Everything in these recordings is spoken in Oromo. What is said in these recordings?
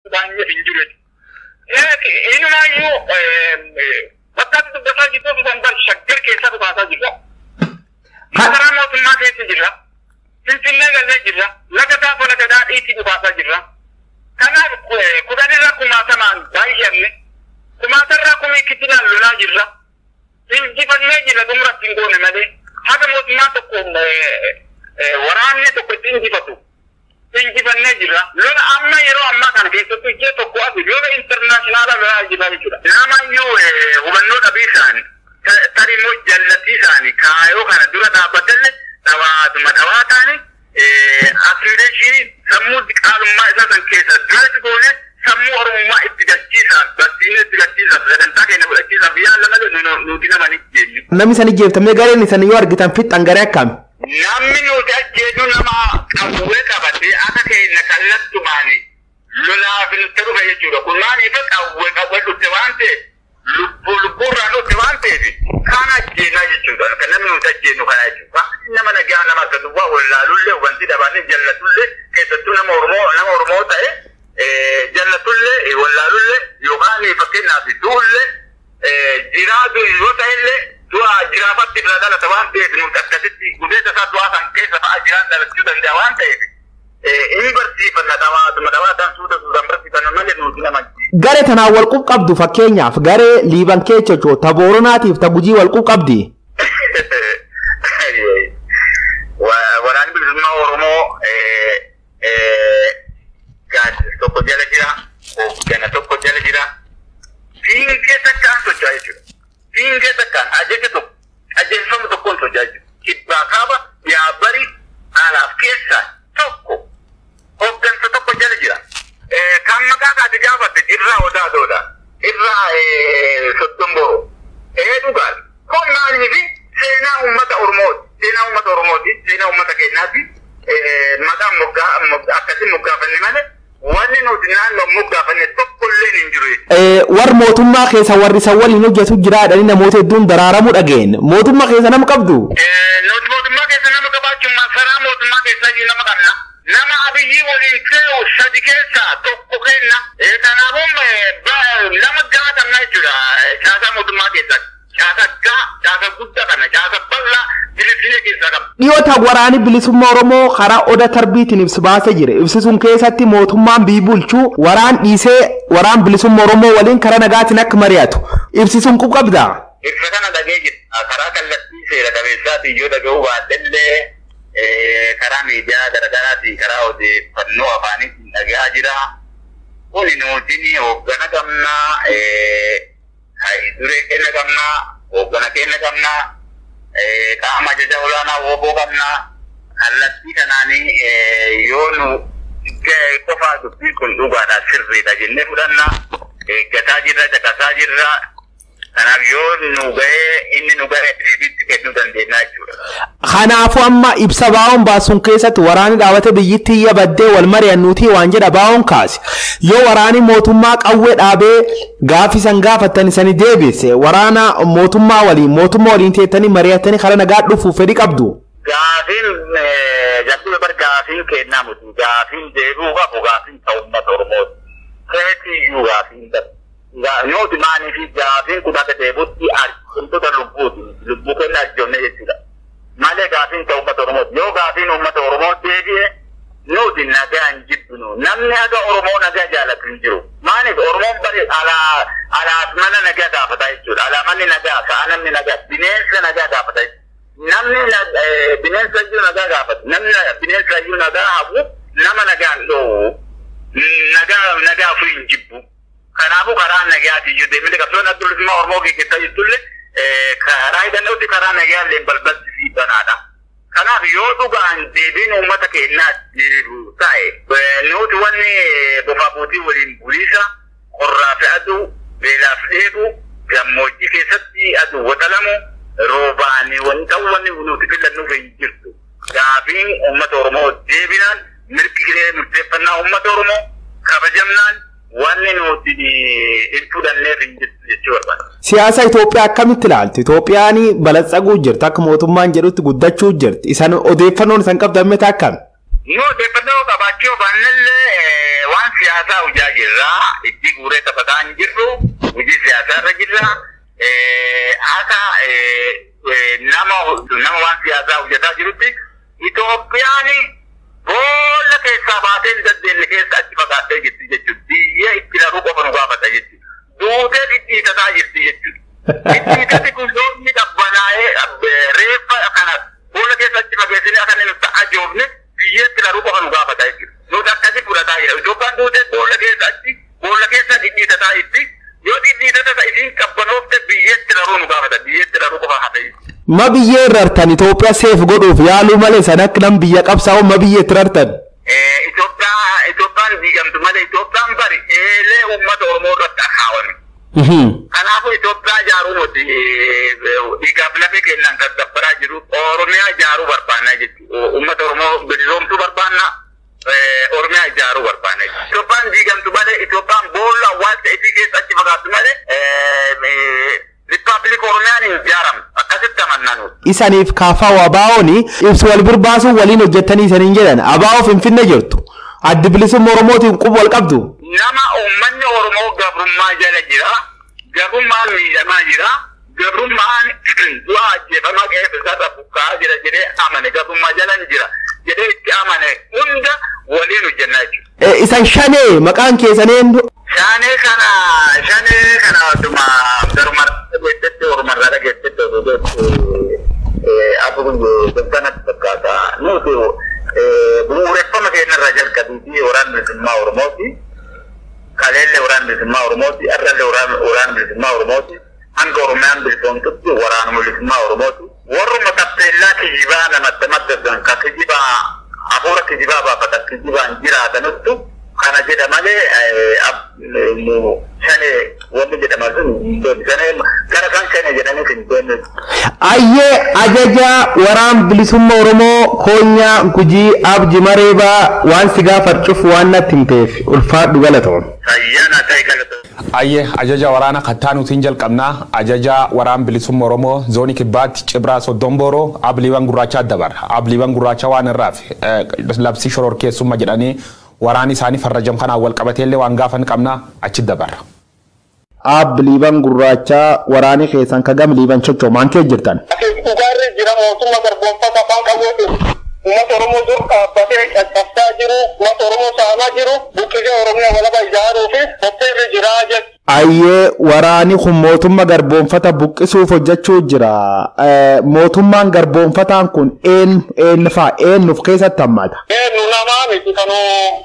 Baay'ee hin jiru. Inumaayyuu bakka ati dubbataa jirtu kan bar Shaggar keessaa dhukaasaa jirra. Masaraa mootummaa keessa jirra. Finfinnee gallee jirra. Laga Daafoo laga Daadhiitti dhukaasaa jirra. Kanaaf 10rra kumaatamaan baay'anne kumaatarraa kumii kitilaan lolaa jirra. Injifannee jirra, xumuratti hin goone malee haga mootummaan tokko waraanni tokko itti injifatu injifannee jirra. Lola amma yeroo ammaa kana keessattuu ji'a tokko asi lola international lolaa jirra jechuudha. Namayyuu hubannoo dhabii isaanii tarii immoo jallatii isaanii kaayoo kana dura dhaabbatallee dhawaatuma dhawaa ta'anii assimilation sammuu qaalummaa isaa san keessa duratti goone sammuu Oromummaa itti galchiisaaf, barsiisni itti galchiisaaf, sagantaa keenya fudhachiisaaf yaalla malee nuti nama ni jennu. Namni isaan ijjeeftamee gareen isaan yoo argitan fixxan garee akkami? Namni nuti ajjeesu nama qawwee qabatee akka keenya kallattumaan lolaaf nutti dhufe jechuudha. Kun maaliif qawwee dhufte waan ta'eef, lubbuu lubbuurraa dhufte waan ta'eef kan ajjeenaa jechuudha. Kan namni nuti ajjeennu kana jechuudha. Nama nagaa, nama akka duwwaa wallaalullee, wanti dhabaanee jallatullee, keessattuu nama Oromoo ta'e jallatullee, wallaalullee, yookaan fakkeenyaaf du'ullee jiraatu yoo ta'ellee du'a jiraafatti irraa dhalata waan ta'eef, nuti akkasitti gudeessa isaa du'aa kan keessa fa'a jiraan dhalachuu danda'a waan ta'eef inni barsiifanna, dhawaatuma dhawaataan suuta suutaan barsiifanna malee nuti nama. Garee tanaan wal qub qabdu, fakkeenyaaf garee Liiban Keechachoo ta Booranaatiif ta Gujii wal qub qabdi. Waraanni Bilisummaa Oromoo gaaddisa tokko jala jira, hooggana tokko jala jira. Fiingee takkaan socho'aa jechuudha. Fiingee takkaan ajaja tokko, qajeelfama tokkoon socho'aa jechuudha. Kibbaa kaaba, yaa bari, alaaf keessa tokko hooggansa tokko jala jira. Kan maqaa kaati gaafatte irraa Odaadoodha. Irraa Soddomboroo. Ee, dhugaadha. Kun maaliifi seenaa uummata Oromooti. Seenaa uummata Oromooti. Seenaa uummata keenyaati. Maqaan moggaa akkasiin moggaafanne malee wanni nuti naannoo moggaafanne tokkollee hin jiru. Warri mootummaa keessa warri isa waliin hojjetu jira jedhanii namoota hedduun daraaramuu dhageen. Mootummaa keessa nama qabdu? Nuti mootummaa keessa nama qabaachuun masaraa mootummaa keessa iyyuu nama qabna. Nama Abiyyii waliin tee'u sadi keessaa tokko kenna. Kanaafuu nama gahaa qabna jechuudha. Caasaa mootummaa keessatti. Caasaa gahaa, caasaa guddaa qabna. Caasaa bal'aa diriirsinee keessaa qabna. Dhiyoota Waraanni Bilisummaa Oromoo karaa Oda Tarbiitiin ibsa baasee jira. Ibsi sun keessatti mootummaan biyyi bulchuu waraan dhiisee waraan bilisummaa Oromoo waliin karaa nagaatiin akka mari'atu. Ibsi sun qub qabdaa? Ibsa kana dhagee jira. Karaa kallattii seera qabeessaatiin yoo dhaga'uu baadhellee karaa miidiyaa garaagaraatiin, karaa odeeffannoo afaaniitiin dhagahaa jira. Kuni nuti hooggana qabnaa, duree kenna qabnaa, hooggana kenna qabnaa, qaama ajaja olaanaa wooboo qabnaa. Kallattii kanaanii yoo nu qofaa dubbiin kun dhugaadha, sirriidha jennee fudhanna. Eeggataa jirra, caqasaa jirra. Kanaaf yoo nu gahee, inni nu gahee deebiitti kennuu dandeenya jechuudha. Kanaafuu amma ibsa baa'oon baasuun keessatti waraanni dhaabate biyyittii iyya baddee wal mari'annuutii waan jedha baa'oon kaase. Yoo waraanni mootummaa qawwee dhaabee gaaffii gaafattan isanii deebise, waraana mootummaa waliin teettanii mari'attanii karaa nagaa dhufuuf fedhii qabdu. Gaafiin jalqaba bar gaafiin kennaa miti. Gaafiin deebi'uu qabu gaafiin ta'u uummata Oromooti. Keetiyyuu gaafiin qabu. Nuti maaliif gaafiin kun akka deebi'utti arjumtoota lubbuuti. Lubbuu kenna arjoomne jechuudha. Malee gaafiin ta'u uummata Oromooti. Yoo gaafiin uummata Oromoo deebi'e nuti nagaa hin jibbinu. Namni haga Oromoo nagaa jaalatu hin jiru. Maaliif Oromoon bari alaa alaaf mana nagaa gaafata jechuudha. Alaa manni nagaa, sa'a namni nagaa, bineensa nagaa gaafata jechuudha. Namni bineensa iyyuu nagaa gaafata. Namni bineensa iyyuu nagaa hafu nama nagaan dhoowwu. Nagaa ofii hin jibbu. Kanaafuu karaa nagaati iyyuu deemee qabsoon Adda Bilisummaa Oromoo gaggeessaa jirtullee karaa hidhannootti karaa nagaa illee balbalti fi banaadha. Kanaaf yoo dhugaan deebiin uummata keenyaa deebi'u ta'e, nuti wanni bofaa buutii waliin buliisa qorraa fi aduu, beelaaf dheebu, gammoojjii keessatti aduu waxalamu, roobaan wanni ta'u wanni nuti filannuuf hin jirtu. Gaafiin uummata Oromoo deebinaan, mirgi hiree murteeffannaa uummata Oromoo kabajamnaan wanni nuti hin fudhanneef hin jirtu jechuu barbaada. Siyaasa Itoophiyaa akkamitti ilaaltu? Itoophiyaan balatsaguu jirti, akka mootummaan jedhutti guddachuu jirti. Isan odeeffannoon isan qabdan miti akkami? Nu odeeffannoo qabaachuu baannellee waan siyaasaa hojjaa jirra. Itti guuree taphataa hin jirru. Hojii siyaasaa irra jirra. Akka nama waan siyaasaa hojjetaa jirutti Itoophiyaan boolla keessaa baatee hin dandeenye keessa achi fagaattee jirti jechuudha. Biyya itti laruu qofa nu gaafata jechuudha. Duutee dhidhiitataa jirti jechuudha. Dhidhiitati kun yoomni qabbanaa'ee reeffa kana boolla keessa achi fageessinee akka inni nutti ajoofne biyyeetti laruu qofa nu gaafata jechuudha. Nuti akkasii fudhataa jira. Itoophiyaan duutee boolla keessa achi boolla keessa dhidhiitataa jirti. Yoo dhidhiitata isiin qabbanoofte biyyeetti laruu nu gaafata. Biyyeetti laruu qofa hafe. Ma biyyee irrartan Itoophiyaa seef godhuuf yaaluu malee san akka nam biyya qabsaa'u ma biyyee itti rartan. Itoophiyaan diigamtu malee Itoophiyaan bari eelee uummata Oromoo irratti akaawame. Kanaafuu Itoophiyaa ijaaruu nuti dhiigaaf lafee kennaan kan gabbaraa jiru Oromiyaa ijaaruu barbaanna jechuudha. Uummata Oromoo bilisoomsuu barbaanna. Oromiyaa ijaaruu barbaanna. Itoophiyaan diigamtu malee Itoophiyaan boolla awwaalcha isii keessa achi fagaattu malee Riippaabilika Oromiyaan hin ijaaramtu. Akkasitti amannaa nuti. Isaniif kaafaa abaa'oon ibsu wal birbaasuun waliin hojjettanii isaniin jedhan abaa'oo Finfinnee jirtu. Addi bilisummaa Oromootiin quba wal qabdu. Nama uummanni Oromoo gabrummaa jala jira. Gabrummaan miidhamaa jira. Gabrummaan du'a ajjeefamaa qe'ee isaarra buqqa'aa jira jedhee amane gabrummaa jala hin jira jedhee itti amane hunda waliin hojjennaa jechuudha. Isan shanee maqaan keessan eenyu? Shanee kana wadduma garumarraa dhageettetti oromarraa dhageettetti osoo jettu abu ganganatti fakkaata. Nuti bu'uureffama keenyarraa jalqabiitii waraana bilisummaa Oromooti. Kaleellee waraana bilisummaa Oromooti. Har'allee waraana bilisummaa Oromooti. Hanga Oromiyaan bilisoomtutti waraana bilisummaa Oromooti. Warruma tappellaa kijibaa namatti maddasan ka kijibaa hafuura kijibaa baafatan kijibaan jiraatanuttu kana jedha malee shanee wanni jedhama sun shanee gara kan shanee jedhanii hin beekne. Ayyee ajaja waraan bilisummaa Oromoo Koonyaa Gujii Abji Mareebaa waan si gaafachuuf waan natti himteef ulfaadhu galatoon. Ayyaana ta'e galatoon. Ayyee ajaja waraana kattaa nutiin jalqabnaa ajaja waraan bilisummaa Oromoo zoonii kibbaatti Cibraa Soddombooroo Abliiwan Gurraachaa dabarra. Abliiwan Gurraachaa waan irraaf labsii shororkeessummaa jedhanii waraan isaanii farrajam kanaan wal qabateellee waan gaafan qabnaa achi dabarra. Abliiwan Gurraachaa waraanii keessan kagam liiban sochoomaan kee jirtan. Dhugaarri jira mootummaa garboomfata afaan qabuuti. Uummata Oromoo dur dhaabbatee caccabsaa jiru, uummata Oromoo saamaa jiru, buqqisee Oromiyaa walaba ijaaruu fi qophiirri jira jechuudha. Ayyee waraani kun mootummaa garboomfata buqqisuuf hojjechuu jira. Mootummaan garboomfataan kun eenyu fa'a eenyuuf keessatti hammata? Eenyu namaa miti kan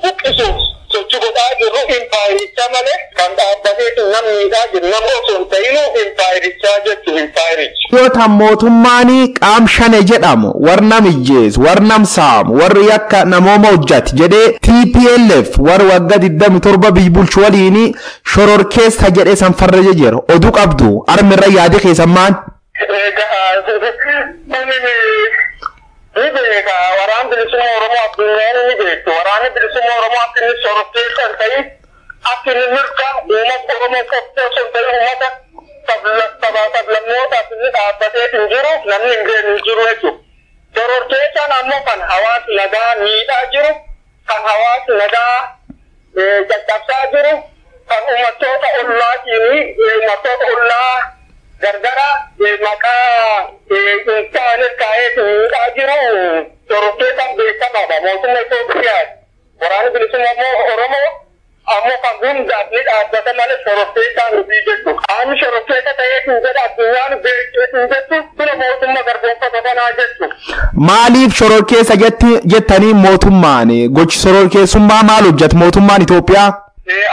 buqqisuuf sochii godhaa jirru impaayirichaa malee kan dhaabbatee namni miidhaa jiru nama osoo hin ta'inuu impaayirichaa jechuun impaayirichi. Yoo ta'an mootummaan qaam shane jedhamu warra mijjeessu warra saamu warri yakka namooma hojjate jedhee TPLF warra waggaa 27 biyya bulchu waliin shororkeessa jedhee san farraje jira. Oduu qabdu armirra yaade keessan maan? Ni beeka waraan bilisummaa Oromoo addunyaan ni beektu. Waraanni bilisummaa Oromoo akka inni shororkeessa hin ta'in akka inni mirga uummata Oromoo qofa osoo hin ta'in uummata sablammootaaf inni dhaabbatee hin jiru namni hin beekne hin jiru jechuudha. Shororkeessaan ammoo kan hawaasni nagaa miidhaa jiru, kan hawaasni nagaa caccabsaa jiru, kan uummattoota ollaatiin uummattoota ollaa gargara maqaa hin kaa'ee miidhaa jiru shororkeessaan beekamaadha. Mootummaa Itoophiyaati. Waraanni bilisummaa Oromoo ammoo kan hundaaf ni dhaabbata malee shororkeessaan miti jechuudha. Qaamni shororkeessa ta'ee hin jedhu addunyaan beekee hin jettu kun mootummaa garboomfata kanaa jechuudha. Maaliif shororkeessa jettanii mootummaan gochi shororkeessummaa maal hojjeta mootummaan Itoophiyaa?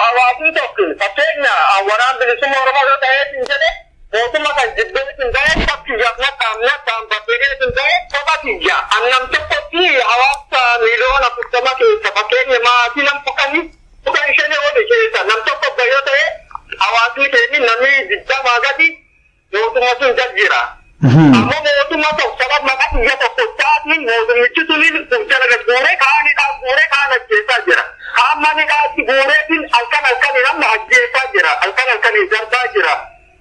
Hawaasni tokko fakkeenya waraan bilisummaa Oromoo yoo ta'ee hin jedhe mootummaa kan jibbee hin ta'e fakkiyyaaf naqaan babbee hin ta'e kopha kiyya. Annam tokkotti hawaasa miliyoona 40 keessa fakkeenya maatii nam fuqanii fuqan shanii oli keessa nam tokko yoo ta'e hawaasni keenya namni 20 gadi mootummaa sun jira. Ammoo mootummaa tokko sababa maqaa kiyya tokko taatiin mootummichi suniin jala gad guuree kaanidhaa guuree kaan ajjeesaa jira. Kaan manidhaatti guureetiin halkan halkanii nama ajjeesaa jira. Halkan halkanii darbaa jira.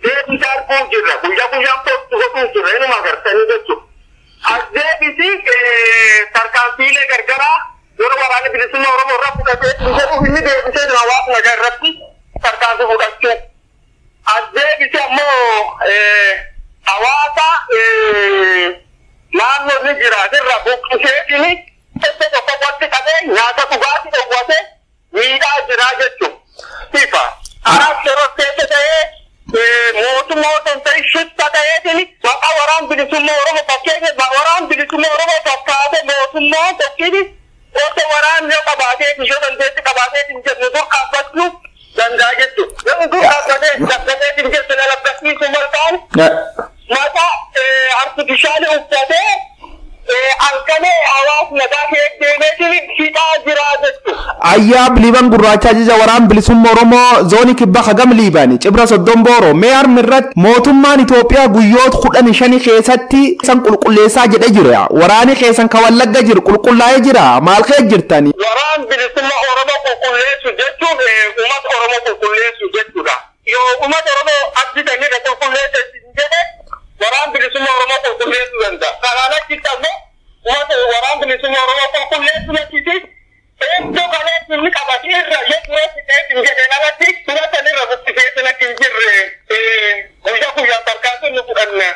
Deemsa arguu jirra. Guyyaa guyyaan poostuu godhuu jirra. Inuma agartanii jechuudha. As deebisi tarkaanfiilee gargaraa Yeroo waraanni bilisummaa Oromoo irraa fudhatee jedhu inni deebisee hawaasa nagaa irratti tarkaanfii fudhachuu. As deebisee ammoo hawaasa naannoo inni jiraatirra buqqiseetini tokko tokko walitti qabee nyaata dhugaatii dhowwatee miidhaa jiraa jechuudha. Ifa. Kanaaf yeroo keessa ta'ee mootummaa osoo hin ta'in shitta ta'eetini maqaa waraan bilisummaa Oromoo fakkeenya waraan bilisummaa Oromoo fakkaate mootummaan tokkini osoo waraan yoo qabaatee yoo dandeetti qabaatee hin jennu dur dhaabbachuu danda'a jechuudha. Yoo dur dhaabbatee dhaabbatee hin jettu na labbasiisu malkaan maqaa artifishaalii uffatee halkanee hawaasa nagaa keessa deemeetiin hidhaa jiraa jechuudha. Ayyaa Liiban Gurraacha ajaja waraan bilisummaa Oromoo zoonii kibbaa hagam Liibani Cibra Soddon Booroo mee harmi irratti mootummaan Itoophiyaa guyyoota 15 keessatti san qulqulleessaa jedhe jira. Waraanni keessan kan Wallagga jiru qulqullaa'ee jira. Maal kee jirtani? Waraan bilisummaa Oromoo qulqulleessu jechuun uummata Oromoo qulqulleessu jechuudha. Yoo uummata Oromoo abditanii qulqulleesse jedhe waraan bilisummaa Oromoo qulqulleessuu danda'a. Kanaan achitti ammoo uummata waraan bilisummaa Oromoo qulqulleessu lakkisi iddoo kaleessi inni qabate irra yoo fixee hin jedheen alatti fudhatan irra buqqisee akka hin jirre guyyaa guyyaan tarkaanfii nu fudhanna.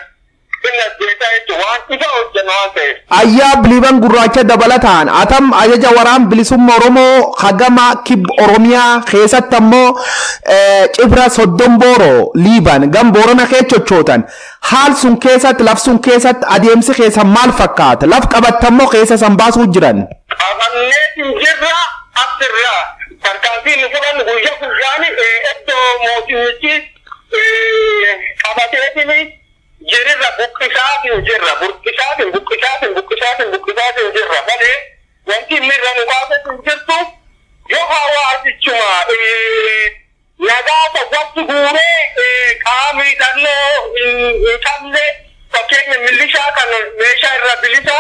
Ayyaa Liiban Gurraacha dabalataan atam ajaja waraan bilisummaa Oromoo hagama kib Oromiyaa keessatti ammoo Cibra Soddon Booroo Liiban gam Boorana kee chochootan haal sun keessatti laf sun keessatti adeemsi keessa maal fakkaata laf qabattammoo keessa san baasuu jiran. Qabannee jirra asirraa tarkaanfii nu fudhannu guyyaa guyyaan iddoo mootummichi qabateetini jirra buqqisaatiin jirra buqqisaatiin buqqisaatiin buqqisaatiin buqqisaatiin jirra malee wanti inni irra nu kaasetu hin jirtu yoo hawaasichuma nagaa watti guuree qaama hidhannoo hin qabne fakkeenya milishaa kan meeshaa irra bilisa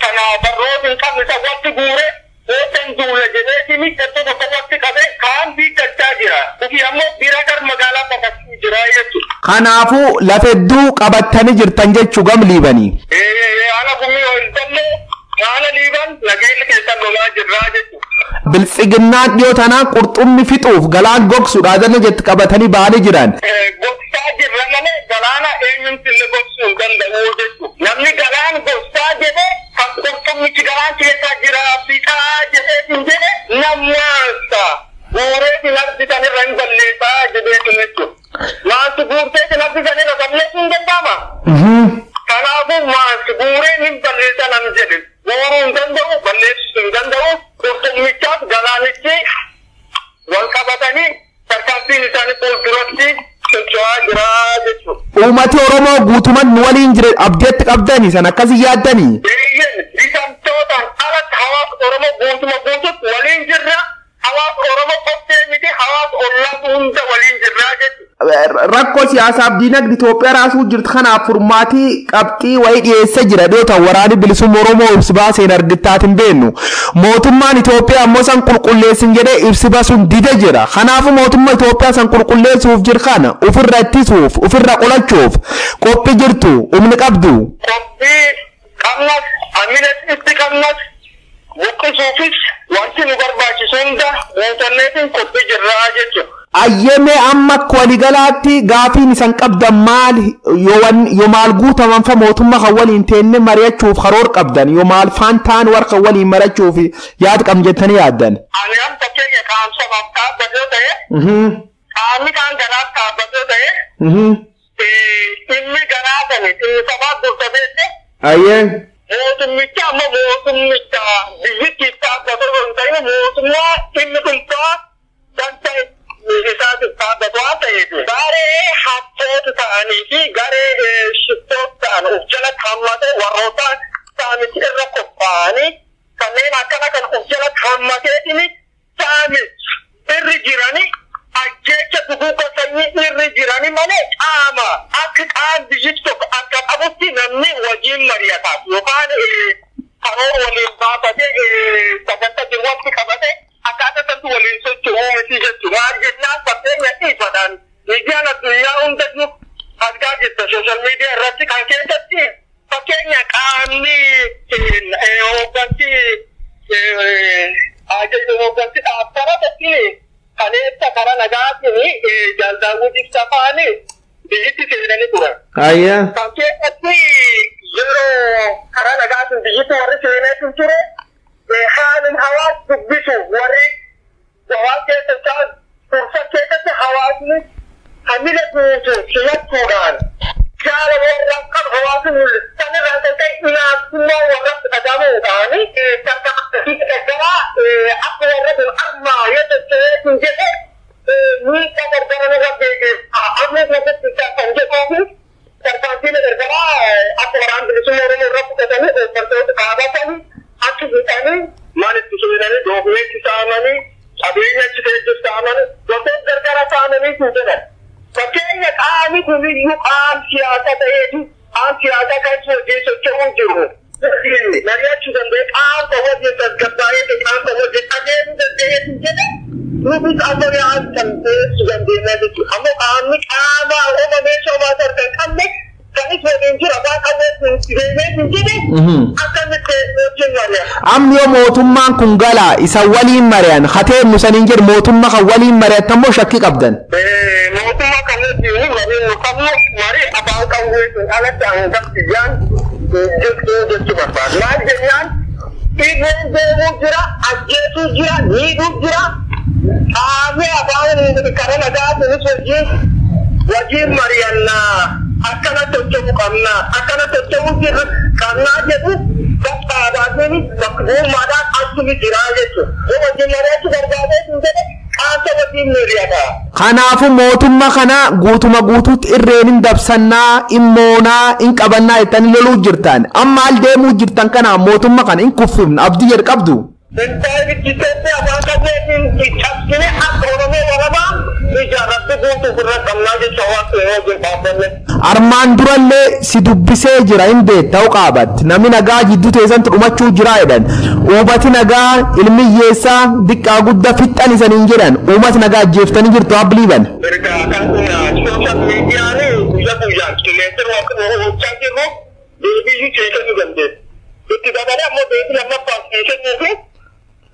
kana barroota hin qabne isa watti guuree hootan duula jedheetini iddoo tokko watti qabee kaan biittachaa jira. Ofii ammoo bira gar magaalaa baqachuu jira jechuudha. Kanaafuu lafa hedduu qabattanii jirtan jechuu gam Liibanii. Haala gumii hojjannee haala Liiban nageenya keessan lolaa jirraa jechuudha. Biltsiginnaan dhiyoo tanaa qurxummii fixuuf galaan gogsuudha adanna jetti qabatanii ba'anii jiran. Gogsaa jirra malee galaana eenyumti illee gogsuu hin danda'u jechuudha. Namni galaan gogsaa jedhee kan qurxummichi galaan keessa jira fixaa jedhee hin jedhe namaansa. Guuree nafti irra hin balleessaa jedhee jechuudha. Maansi guurtee nafti irra balleessuu hin danda'ama. Kanaafuu maansi guuree hin balleessa nam jedhe. Guuruu hin danda'u balleessuu hin danda'u qurxummichaaf galaanichi wal qabatanii tarkaanfiin isaanii fuulduratti socho'aa jira jechuudha. Uummati Oromoo guutumaan nu waliin jire abdeetti qabdanii san akkasii yaaddanii. Eeyyeen bitamtootaan alatti hawaasa Oromoo guutuma guututti waliin jirra. Hawaasa Oromoo qoftee miti hawaasa ollaatu hunda waliin jirraa jechuudha. Rakkoo siyaasaaf diinagdee Itoophiyaa raasuu jirtu kanaaf furmaatii qabxii wayii dhiyeessee jira dhiyoo waraanni bilisummaa Oromoo ibsi baaseen argittaatiin hin beeknu. Mootummaan Itoophiyaa ammoo san qulqulleessin jedhee ibsi baasuun dide jira. Kanaafuu mootummaa Itoophiyaa san qulqulleessuuf jiru kana ofirra ittisuuf ofirra qolachuuf qophii jirtu humni qabdu. Qophii qabnas hamiles itti qabnas buqqisuufis wanti nu barbaachisu hunda guutanneetiin qophii jirraa jechuudha. Ayyemee amma akka waliigalaatti gaafiin isan qabdan maal yoo maal guutaman fa mootummaa kan waliin teenne mari'achuuf karoor qabdan yoo maal faan ta'an warra kan waliin mari'achuuf yaad qabn jettanii yaaddan. Ani amma fakkeenya qaamsamaaf dhaabbatee ta'e qaamni kaan garaaf dhaabbatee ta'e dhimmi garaa sani dhimmi sabaaf dursateette Ayyee. mootummicha amma mootummicha biyyittiif dhaabbatu osoo hin ta'in mootummaa dhimmi dhuunfaa kan ta'e isaatiif dhaabbatu waan ta'eef garee hattoota ta'anii fi garee shiftoota ta'an of jalatti hammatee warroota saamichi irra qophaa'anii kanneen akkana kan of jalatti hammateetiin saamichi irri jiranii ajjeecha duguugga sanyii irri jiranii malee qaama akka qaam biyyichi tokko akka qabutti namni wajjin mari'ataaf yookaan karoora waliin baafatee sagantaa jiru walitti qabate akkaataa sanatti waliin socho'uu miti jechuudha. Maal jennaan fakkeenya dhiifadhaan miidiyaan addunyaa hundayyuu argaa jirta sooshaal miidiyaa irratti kan keessatti fakkeenya qaamni hooggansi turanii Jaaldaawwit Ibsaa fa'anii biyyitti seenanii turan. Ayyaa. Kan keessatti yeroo karaa nagaatiin biyyitti warri seenee ture haalin hawaasa dubbisu warri hawaasa keessa isaan tursan keessatti hawaasni hamila guutuu simachuudhaan jaala warra qabu hawaasni mul'isu. Sanirraan kan ka'e inaafummaa warratti dhagamuudhaan tarkaanfii gargaraa akka warra kun armaa yoo socho'ee hin jedhe miidhaa gargara nurra geeggeessa. Amma keessatti kan jedhuufi tarkaanfiin gargaraa akka waraana bilisummaa Oromoo irra fudhatanii hooggantoota dhaabatanii achi hidhanii mana itti seenanii dookumeetti saamanii qabeenya achi keessa saamanii wantoota gargara saamanii hin jedhan. Fakkeenya qaamni kuniyyuu qaama siyaasaa ta'eetu qaama siyaasaa kan hojii socho'uu jiru. Mari'achuu danda'e qaama wajjin tasgabbaa'ee qaama wajjin adeemuu danda'eetu jedhe nuti amma yaa'an kan teessuu dandeenya jechuudha. Ammoo qaamni qaama oma meeshaa homaa harka hin qabne kanis waliin jira afaan qawwee deemee hin jedhe akkamitti wajjin mari'a. Amni yoo mootummaan kun gala isa waliin mari'an hatee nusaniin jedhu mootummaa kan waliin mari'attan moo shakkii qabdan? Mootummaa kan wajjin mariin nu qabnu marii afaan qawweetiin alatti hangaftiyyaan jirtuu jechuu barbaadu. Maal jennaan dhiirreen deemuu jira, ajjeesuu jira, miidhuu jira. Qaamni afaan karaa nagaatiinis wajjin wajjin mari'annaa akkana socho'uu qabnaa akkana socho'uu jirra qabnaa jedhu bakka aadaatiin bakka bu'ummaadhaan achumi jiraa jechuudha. Yoo wajjin mari'achuu barbaadee hin jedhe qaamsa wajjin mari'ata. Kanaafuu mootummaa kana guutuma guutuutti irreen hin dabsannaa, hin moonaa, hin qabannaa jettanii loluu jirtan. Amma al deemuu jirtan kana mootummaa kana hin kuffifnu abdii jedhu qabdu. Intaayiri Itoophiyaa afaan qawweetiin cabsine akka Oromoo warabaa ijaarratti guutuu irra qabnaa jecha hawaasa wajjin dhaabbanne. Armaan durallee si dubbisee jira hin beekta qaabatti. Namni nagaa jidduu teessantu dhumachuu jira jedhan. Uummati nagaa ilmi hiyyeessaa diqqaa guddaa fixxan isaniin jedhan. Uummati nagaa ajjeeftanii jirtu abbliiban. Erga kan sooshaal miidiyaan guyyaa guyyaan qilleensa hojjechaa jirru deebii kennuu dandeessu. Itti dabalee ammoo deebii lammaffaan kennuu fi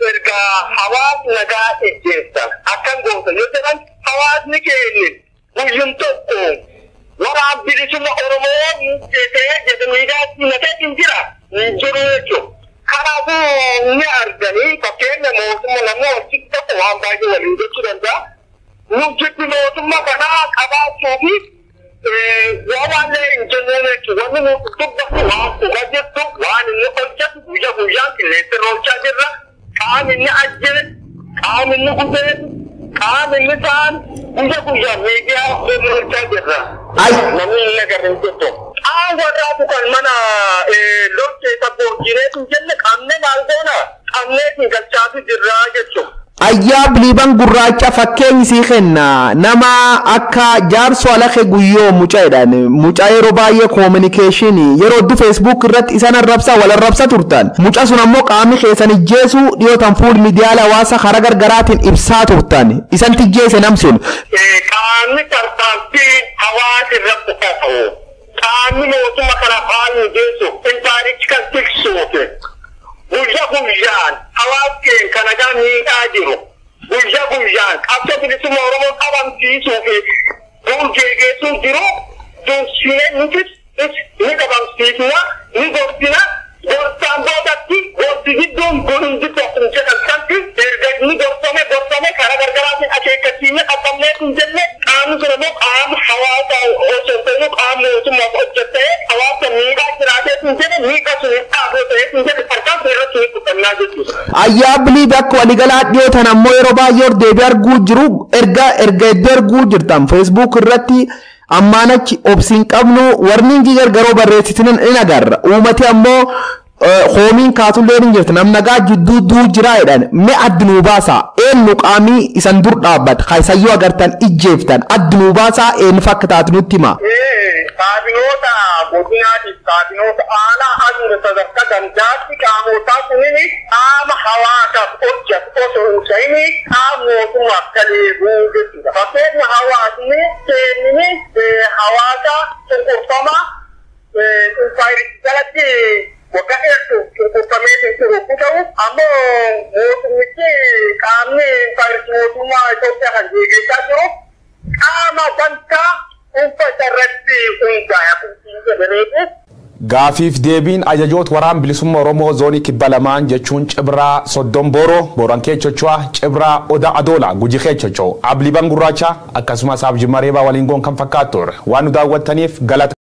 erga hawaasni nagaa ejjeessa akkan goota yoo jedhan hawaasni keenya guyyum tokko waraana bilisummaa Oromoo murteessee jedhu miidhaatti natee hin jira hin jiru jechuudha. Kanaafuu ni arganii fakkeenya mootummaa namni wajjin tokko waan baay'ee waliin jechuu danda'a. Nu jibbi mootummaa kanaa qabaachuu fi waan hin jennu jechuudha. Wanni nu dubbatu waan dhugaa jirtu waan inni hojjetu guyyaa guyyaan qilleensa irra oolchaa jirra. Qaamni inni ajjeese, qaamni inni gubee, qaamni inni ta'an guyyaa guyyaan miidiyaa irra oolchaa jirra. Namni inni agarre hin jirtu. Qaama warraatu kan mana loon keessa boojjineetu jenne qaamne maal goona qaamneetiin galchaatu jirra jechuudha. Ayyaa biliiban gurraacha fakkeenyi sii kenna nama akka jaarso alaqe guyyoo mucaa jedhan mucaa yeroo baay'ee koominikeeshinii yeroo hedduu feesbuuk irratti isan arrabsaa wal arrabsa turtan mucaa sun ammoo qaamni keessan ijjeesu dhiyootan fuul miidiyaalee hawaasaa karaa gargaraatiin ibsaa turtan isan tijjeese nam sun. Qaamni tarkaanfii hawaasa irratti ta'u qaamni mootummaa kana haala mijeessu intaarichi kan tiksuuti. Guyyaa guyyaan hawaasa keenya kan nagaa miidhaa jiru guyyaa guyyaan qabsoo bilisummaa Oromoo qabamsiisuu fi duul geeggeessuu jiru dursinee nuti ni qabamsiisna ni gorsina gorsaan boodatti gorsi gidduun hundi tokko jedhan santi erga ni gorsame gorsame karaa gargaraatiin akeekkachiifne qaqqabnee hin jenne qaamni sun immoo qaama hawaasa osoo hin ta'in qaama mootummaaf hojjetee hawaasa miidhaa jiraatee hin jedhe miidhaa sun hin dhaaboo ta'ee hin jedhe tarkaanfii irratti ni fudhannaa jechuudha. Ayyaa biliif akka waliigalaa dhiyootan ammoo yeroo baay'ee hor deebii arguu jiru erga erga iddoo arguu jirtan feesbuuk irratti ammaan achi obsiin qabnu warningi gargaroo barreessitin in agarra uummati ammoo hoomiin kaatullee hin jirti nam nagaa jidduu duu jira jedhan mee addi nuu baasaa eenyu qaamii isan dur dhaabbata kaayisayyoo agartan ijjeeftan addi nuu baasaa eenyu fakka taatu nutti hima. Kaabinoota godinaatiif kaabinoota aanaa aduun sadarkaa gandaatti qaamotaa kunniin qaama hawaasaaf hojjetu osoo hin ta'in qaama mootummaaf kaleeguu jechuudha. Fakkeenya hawaasni kennini hawaasa cunqurfamaa infaayirichi jalatti waggaa dheertuu cunqurfamee turu ta'u ammoo mootummichi qaamni infaayirichi mootummaa Itoophiyaa kan geggeessaa jiru akkuma jedhe. Gaafiif deebiin ajajoota waraan bilisummaa Oromoo zoonii kibba lamaan jechuun Cibraa Soddon Booroo, Booran Keechocho'aa, Cibraa Oda Adoola, Guji Keechocho'oo, Abliiban Gurraacha akkasumas Abji Mareebaa waliin goon kan fakkaattu waan nu daawwattaniif galata.